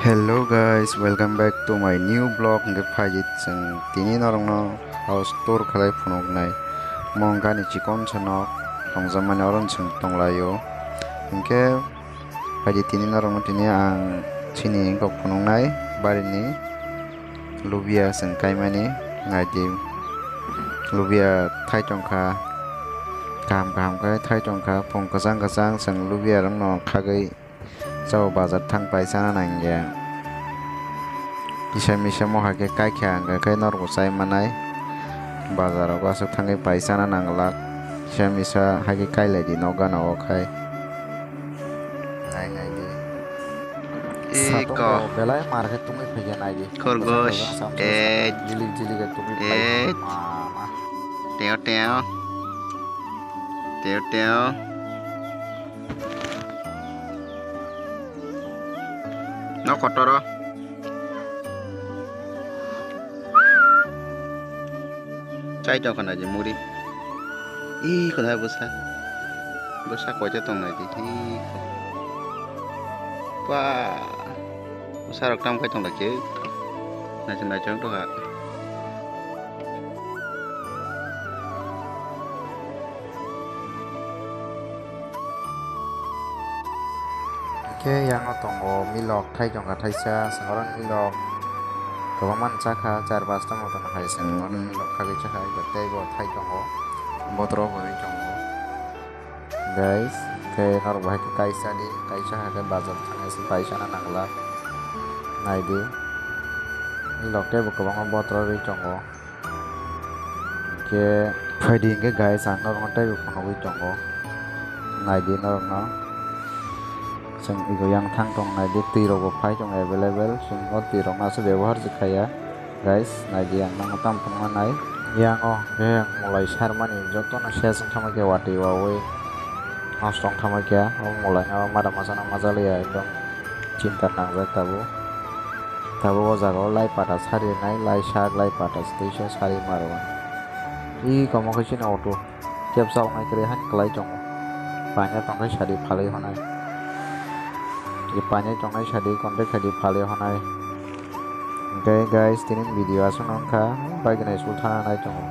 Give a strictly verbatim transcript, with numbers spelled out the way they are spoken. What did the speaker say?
Hello guys, welcome back to my new vlog. Hingke phaidi chwng tini norokno house tour khlai phunuknai. Mongani chikon sanok tongjakmani oro chwng tonglaio. Hingke phaidi tini norokno tini ang chini wngkok phunuknai barini lubia chwng kaimani naidi. Lubia thai tongkha, kaham kaham khe thai tongkha, phung kwchang kwchang chwng lubia rokno khagwi. Chao bazar thang paisana nangya. Kisa misa mo hai khe kaikha hwnkha khe norok bo chai manai. Bazar o aswk thangwi paisana nanglak. Kisa misa hai khe kailai di nok gana o khai. Nai nai di. Iko. Satung bo belai mar khe tungwi phaikha nai di. Khorgos. Jilik jilik khe tungwi phaikha. Mama. Teo teo. Teo teo. No kotoro. Chai tong khana je muri. Ih, khana bwsa. Bwsa koita tong nai di. Ih, ko. Ba. Bwsa rok tam khai tong lakhe. Nai nai chong tong ha. Hingke yango tongo milok thai tongkha thaisa, chwng oro milok kwbangma chakha, char pasta motom hai chwng oro milok khagwi chakha, tei bo thai tongo, botoro bo ri tongo. Guys, khe norok bo hai khe kaisa di, kaisa hai khe bazar thangwi se paisana nangla. Naidi, milok tei bo kwbangma botoro ri tongo. Hingke phaidi hingke guys, ang norokno teibo phunugwi tongo. Naidi norokno. Chwng ego yang thang tong naidi, twi rokbo phai tongo available. Chwng o twi rokno aswk bebohar se khaiya. Guys, naidi ang norokno tamo phunukma nai. Yang o khe ang mulai sarmani jotono ses wngkha khe watwi wawi nosto wngkha khe. O mulai no mada masa no majaliya ekdom. Chinta nangjak tabuk. Tabuk o jaga o lai pata sari nai, lai sak, lai pata se teisa sari maro. I komo khe chini auto kebsa wngnai kwrwi hani kwlai tongo. Panya tongkhe sadi phalwi hwnai. I panya tongnai sadi contact khaidi phalwi hwnai. Hwnkhe guys, tini video aswk no wngkha, bike nai sul thana nai tongo.